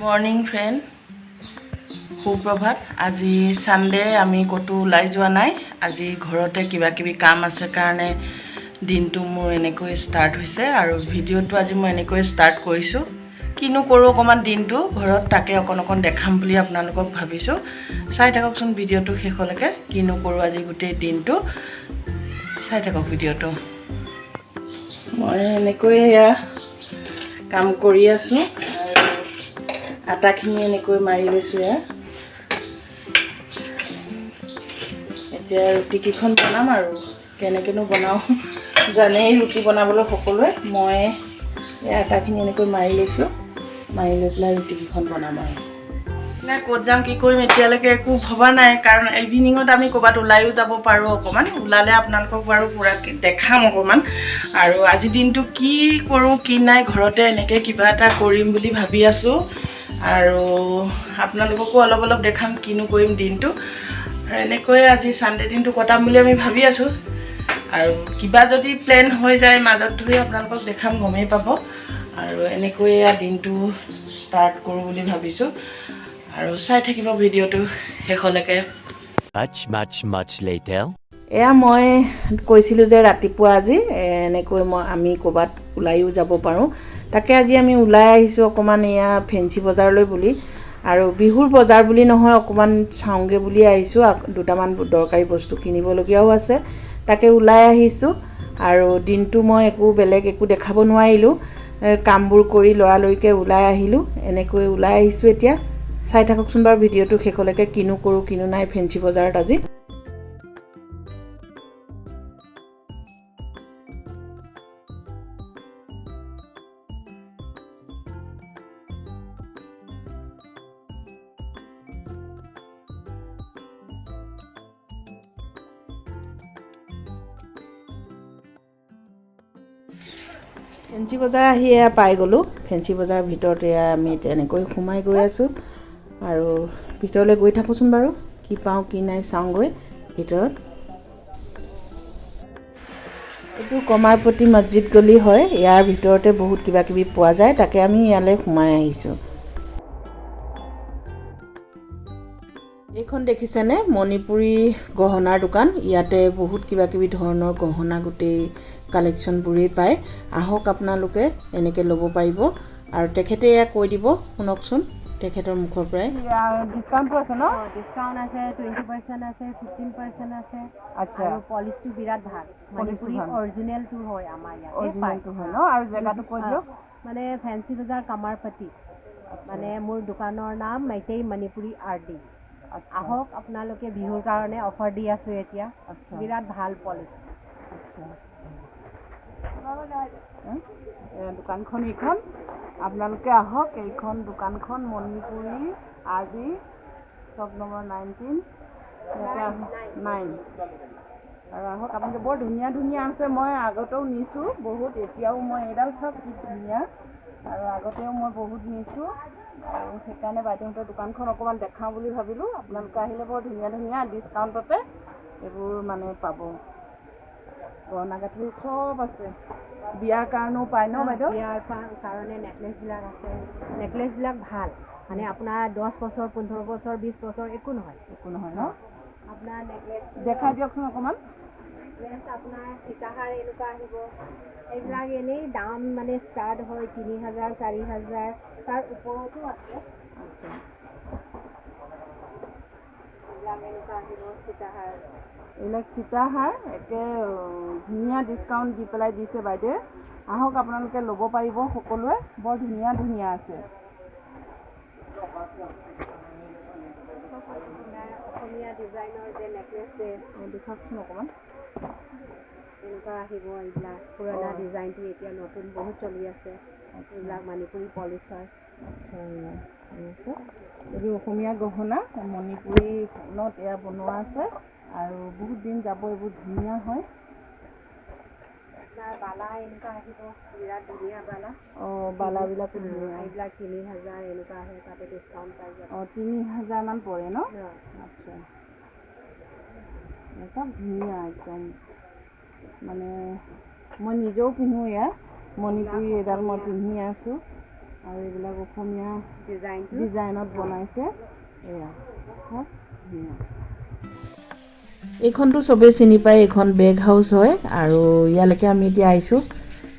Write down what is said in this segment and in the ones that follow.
Morning friend, সুপ্ৰভাত। আজি Sunday, আমি ক'তো ওলাই যোৱা নাই। আজি ঘৰতে কিবা কিবি কাম আছে কাৰণে দিনটো মোৰ এনেকৈ ষ্টাৰ্ট হৈছে আৰু ভিডিঅ'টো আজি মই এনেকৈ ষ্টাৰ্ট কৰিছোঁ। কিনো কৰোঁ অকণমান দিনটো ঘৰত, তাকে অকণ অকণ দেখাম বুলি আপোনালোকক ভাবিছোঁ। চাই থাককচোন ভিডিঅ'টো শেষলৈকে, কিনো কৰোঁ আজি গোটেই দিনটো চাই থাকক ভিডিঅ'টো। মই এনেকৈ এয়া কাম কৰি আছোঁ আৰু আটাখিনি এনেকৈ মাৰি লৈছোঁ। এয়া এতিয়া ৰুটিকেইখন বনাম আৰু কেনেকৈনো বনাওঁ জানেই ৰুটি বনাবলৈ সকলোৱে। মই এই আটাখিনি এনেকৈ মাৰি লৈছোঁ, মাৰি লৈ পেলাই ৰুটিকেইখন বনাম আৰু নাই ক'ত যাম কি কৰিম এতিয়ালৈকে একো ভবা নাই, কাৰণ ইভিনিঙত আমি ক'ৰবাত ওলায়ো যাব পাৰোঁ। অকণমান ওলালে আপোনালোকক বাৰু পূৰা দেখাম অকণমান। আৰু আজি দিনটো কি কৰোঁ কি নাই, ঘৰতে এনেকৈ কিবা এটা কৰিম বুলি ভাবি আছোঁ আৰু আপোনালোককো অলপ অলপ দেখাম কিনো কৰিম দিনটো। আৰু এনেকৈয়ে আজি ছানডে দিনটো কটাম বুলি আমি ভাবি আছোঁ। আৰু কিবা যদি প্লেন হৈ যায় মাজত ধৰি আপোনালোকক দেখাম, গমেই পাব। আৰু এনেকৈয়ে দিনটো ষ্টাৰ্ট কৰোঁ বুলি ভাবিছোঁ আৰু চাই থাকিব ভিডিঅ'টো শেষলৈকে। Much, much, much later. এয়া মই কৈছিলোঁ যে ৰাতিপুৱা আজি এনেকৈ আমি ক'ৰবাত ওলায়ো যাব পাৰোঁ, তাকে আজি আমি ওলাই আহিছোঁ অকণমান এয়া ফেঞ্চি বজাৰলৈ বুলি। আৰু বিহুৰ বজাৰ বুলি নহয়, অকণমান চাওঁগৈ বুলি আহিছোঁ। দুটামান দৰকাৰী বস্তু কিনিবলগীয়াও আছে, তাকে ওলাই আহিছোঁ। আৰু দিনটো মই একো বেলেগ একো দেখাব নোৱাৰিলোঁ, কামবোৰ কৰি লৰালৰিকৈ ওলাই আহিলোঁ, এনেকৈ ওলাই আহিছোঁ। এতিয়া চাই থাককচোন বাৰু ভিডিঅ'টো শেষলৈকে, কিনো কৰোঁ কিনো নাই ফেঞ্চি বজাৰত আজি। ফেঞ্চি বজাৰ আহি এয়া পাই গ'লোঁ। ফেঞ্চি বজাৰৰ ভিতৰত এয়া আমি তেনেকৈ সোমাই গৈ আছোঁ আৰু ভিতৰলৈ গৈ থাকোঁচোন বাৰু, কি পাওঁ কি নাই চাওঁগৈ ভিতৰত। এইটো কমাৰপট্টি মছজিদ গলি হয়, ইয়াৰ ভিতৰতে বহুত কিবা কিবি পোৱা যায়, তাকে আমি ইয়ালৈ সোমাই আহিছোঁ। এইখন দেখিছেনে মণিপুৰী গহনাৰ দোকান, ইয়াতে বহুত কিবা কিবি ধৰণৰ গহনা গোটেই কালেকশ্যনবোৰেই পায়। আহক আপোনালোকে এনেকৈ ল'ব পাৰিব। আৰু তেখেতে এয়া কৈ দিব, শুনকচোন তেখেতৰ মুখৰ পৰাই। ডিছকাউণ্টটো আছে ন? ডিছকাউণ্ট আছে, 20% আছে, 15% আছে। আচ্ছা। আৰু পলিচটো বিৰাট ভাল, মণিপুৰী অৰিজিনেলটো হয়, আমাৰ ইয়াতে পায়। অৰিজিনেলটো হয় ন? আৰু জেগাটো কৈ দিয়ক। মানে ফেঞ্চি বজাৰ কামাৰপট্টি, মানে মোৰ দোকানৰ নাম মেইটেই মণিপুৰী আৰ ডি। আহক আপোনালোকে, বিহুৰ কাৰণে অফাৰ দি আছোঁ এতিয়া, বিৰাট ভাল পলিচ। দোকানখন এইখন, আপোনালোকে আহক। এইখন দোকানখন Manipuri R D, shop number 19, ইয়াতে 9। আৰু আহক আপোনালোকে, বৰ ধুনীয়া ধুনীয়া আছে। মই আগতেও নিছোঁ বহুত, এতিয়াও মই এইডাল চাওক কি ধুনীয়া। আৰু আগতেও মই বহুত নিছোঁ আৰু সেইকাৰণে বাইদেউহঁতৰ দোকানখন অকণমান দেখাওঁ বুলি ভাবিলোঁ। আপোনালোকে আহিলে বৰ ধুনীয়া ধুনীয়া ডিছকাউণ্টতে এইবোৰ মানে পাব। গহনা গাঁঠৰি চব আছে, বিয়াৰ কাৰণেও পায় ন বাইদেউ? বিয়াৰ কাৰণে নেকলেচবিলাক আছে। নেকলেচবিলাক ভাল, মানে আপোনাৰ 10 বছৰ, 15 বছৰ, 20 বছৰ একো নহয়। একো নহয় ন? আপোনাৰ নেকলেচ দেখাই দিয়কচোন অকণমান। নেকলেচ আপোনাৰ সীতাহাৰ এনেকুৱা আহিব। এইবিলাক এনেই দাম মানে ষ্টাৰ্ট হয় 3000, 4000, তাৰ ওপৰতো আছে। এইবিলাক এনেকুৱা আহিব সীতাহাৰ। এইবিলাক সীতাহাৰ একে ধুনীয়া ডিছকাউণ্ট দি পেলাই দিছে বাইদেৱে। আহক আপোনালোকে ল'ব পাৰিব সকলোৱে, বৰ ধুনীয়া ধুনীয়া আছে। অসমীয়া ডিজাইনৰ যে নেকলেচ যে দেখুৱাওকচোন অকণমান। এনেকুৱা আহিব। এইবিলাক পুৰণা ডিজাইনটো এতিয়া নতুন বহুত চলি আছে। এইবিলাক মণিপুৰী পলিচ হয়। এইবোৰ অসমীয়া গহনা মণিপুৰী সোণত এয়া বনোৱা আছে আৰু বহুত দিন যাব, এইবোৰ ধুনীয়া হয়। আপোনাৰ বালা এনেকুৱা আহিব, বিৰাট ধুনীয়া বালা। অঁ, বালাবিলাকো ধুনীয়া। এইবিলাক 3000 এনেকুৱা আহে, তাতে ডিছকাউণ্ট পাই যাব। অঁ, 3000মান পৰে ন? আচ্ছা, চব ধুনীয়া একদম। মানে মই নিজেও পিন্ধোঁ, এয়া মণিপুৰী এডাল মই পিন্ধি আছোঁ। আৰু এইবিলাক অসমীয়া ডিজাইনটো ডিজাইনত বনাইছে। এয়া চাওক, ধুনীয়া। এইখনতো চবেই চিনি পায়, এইখন বেগ হাউচ হয়। আৰু ইয়ালৈকে আমি এতিয়া আহিছোঁ,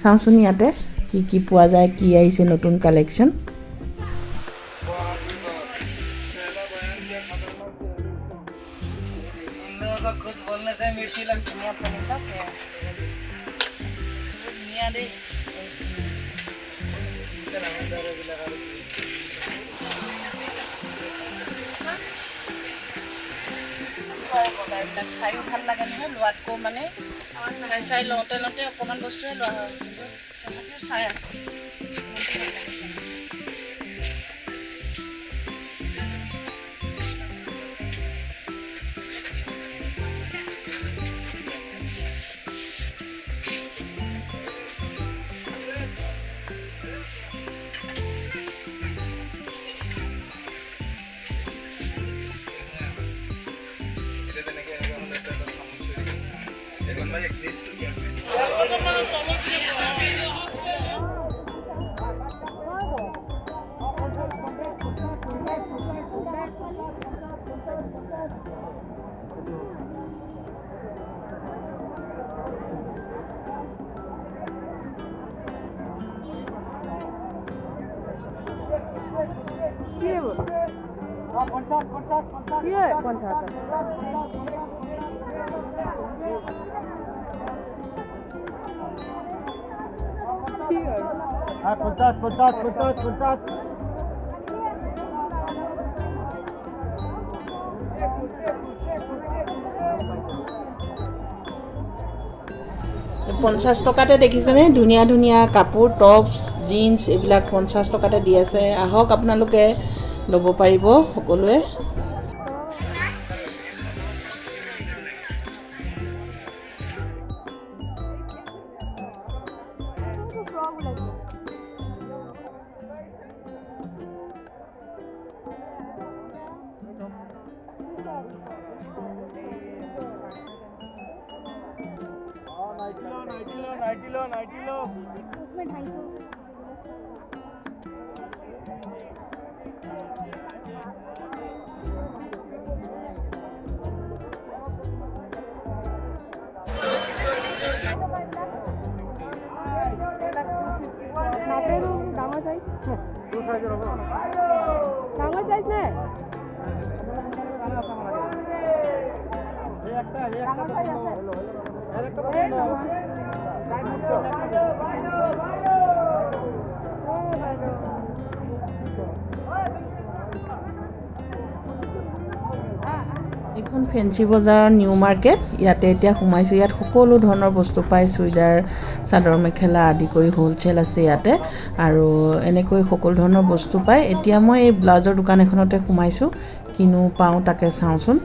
চাওঁচোন ইয়াতে কি কি পোৱা যায়, কি আহিছে নতুন কালেকশ্যন। ধুনীয়া ফাৰ্নিচাৰ, ধুনীয়া দেই। আৰু বজাৰবিলাক চায়ো ভাল লাগে নহয়, লোৱাতকৈ মানে চাই চাই লওঁতে লওঁতে অকণমান বস্তুৱে লোৱা হয়, কিন্তু তথাপিও চাই আছোঁ। 50 টকাতে দেখিছেনে ধুনীয়া ধুনীয়া কাপোৰ, টপছ, জিন্স এইবিলাক 50 টকাতে দি আছে। আহক আপোনালোকে ল'ব পাৰিব সকলোৱে। ডাঙৰ চাইজ নে? এইখন ফেঞ্চি বজাৰৰ নিউ মাৰ্কেট, ইয়াতে এতিয়া সোমাইছোঁ। ইয়াত সকলো ধৰণৰ বস্তু পায়, চুইদাৰ, চাদৰ মেখেলা আদি কৰি হ'লচেল আছে ইয়াতে, আৰু এনেকৈ সকলো ধৰণৰ বস্তু পায়। এতিয়া মই এই ব্লাউজৰ দোকান এখনতে সোমাইছোঁ, কিনো পাওঁ তাকে চাওঁচোন।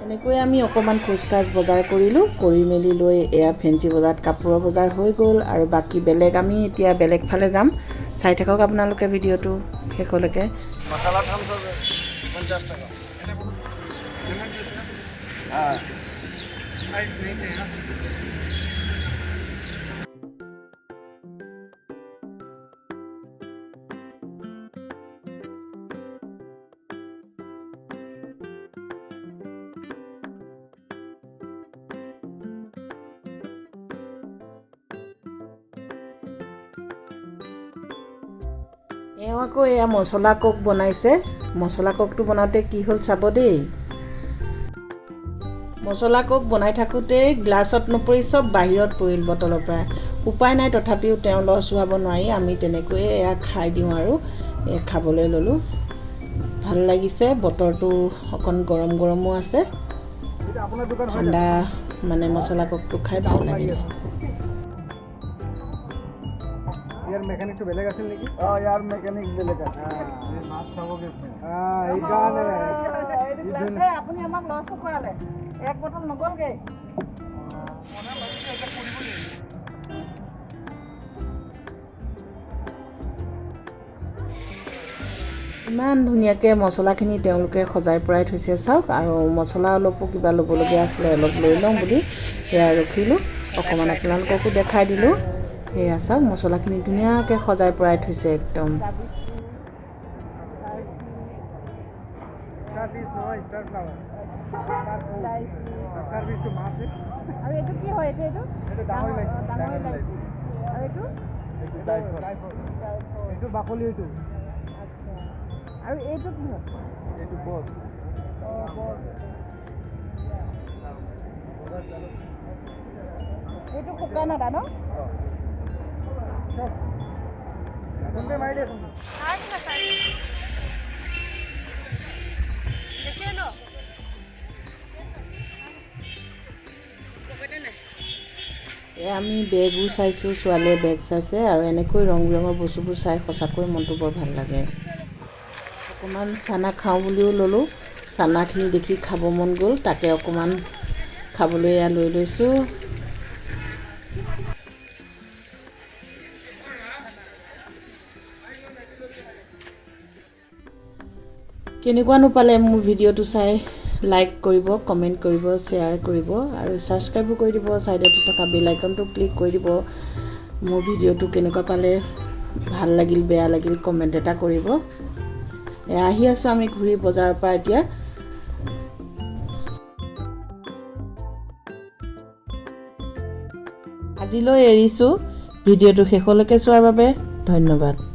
এনেকৈ আমি অকণমান খোজকাঢ় বজাৰ কৰিলোঁ, কৰি মেলি লৈ এয়া ফেঞ্চি বজাৰত কাপোৰৰ বজাৰ হৈ গ'ল। আৰু বাকী বেলেগ আমি এতিয়া বেলেগ ফালে যাম, চাই থাকক আপোনালোকে ভিডিঅ'টো শেষলৈকে। মশলা থামস আপ 50 টাকা। হ্যাঁ, আইস নেই না। এওঁ আকৌ এয়া মছলা কোক বনাইছে। মছলা কোকটো বনাওঁতে কি হ'ল চাব দেই। মছলা কোক বনাই থাকোঁতেই গ্লাছত নপৰি চব বাহিৰত পৰিল বটলৰ পৰা। উপায় নাই, তথাপিও তেওঁ লছ হোৱাব নোৱাৰি আমি তেনেকৈয়ে এয়া খাই দিওঁ আৰু এয়া খাবলৈ ল'লোঁ। ভাল লাগিছে, বতৰটো অকণ গৰম গৰমো আছে, ঠাণ্ডা মানে মছলা কোকটো খাই ভাল লাগিলে। ইয়াৰ মেকানিকটো বেলেগ আছিল নেকি? অ, ইয়াৰ মেকানিক বেলেগ আছিল। মাছ খাব গৈছে। এইকাৰণে আপুনি আমাক লছো কৰালে, এক বটল নগ'লগৈ। ইমান ধুনীয়াকৈ মছলাখিনি তেওঁলোকে সজাই পৰাই থৈছে চাওক। আৰু মছলা অলপো কিবা ল'বলগীয়া আছিলে, অলপ লৈ লওঁ বুলি সেয়া ৰখিলোঁ, অকণমান আপোনালোককো দেখাই দিলোঁ। সেয়া চাওক, মছলাখিনি ধুনীয়াকৈ সজাই পৰাই থৈছে একদম। ষ্টাৰ ফিছ নহয়, ষ্টাৰ ফ্লাৱাৰ। ষ্টাৰ ফিছটো মাছ। আৰু এইটো কি হয়? এইটো এইটো এইটো ডাঙৰ ইলাইচি। ডাঙৰ ইলাইচি। আৰু এইটো? এইটো জাইফল। এইটো বাকলি এইটো। আচ্ছা, আৰু এইটো কি হয়? এইটো বছ। অঁ, বৰ। এইটো শুকান আদা ন? ফোনপে মাৰি দিয়াচোন। এয়া আমি বেগো চাইছোঁ, ছোৱালীয়ে বেগ চাইছে। আৰু এনেকৈ ৰং বিৰঙৰ বস্তুবোৰ চাই সঁচাকৈ মনটো বৰ ভাল লাগে। অকণমান চানা খাওঁ বুলিও ল'লোঁ। চানাখিনি দেখি খাব মন গ'ল, তাকে অকণমান খাবলৈ এয়া লৈ লৈছোঁ। কেনেকুৱানো পালে মোৰ ভিডিঅ'টো চাই লাইক কৰিব, কমেণ্ট কৰিব, শ্বেয়াৰ কৰিব আৰু ছাবস্ক্ৰাইবো কৰি দিব। ছাইডতে থকা বেল আইকনটো ক্লিক কৰি দিব। মোৰ ভিডিঅ'টো কেনেকুৱা পালে, ভাল লাগিল, বেয়া লাগিল, কমেণ্ট এটা কৰিব। এয়া আহি আছোঁ আমি ঘূৰি বজাৰৰ পৰা এতিয়া। আজিলৈ এৰিছোঁ। ভিডিঅ'টো শেষলৈকে চোৱাৰ বাবে ধন্যবাদ।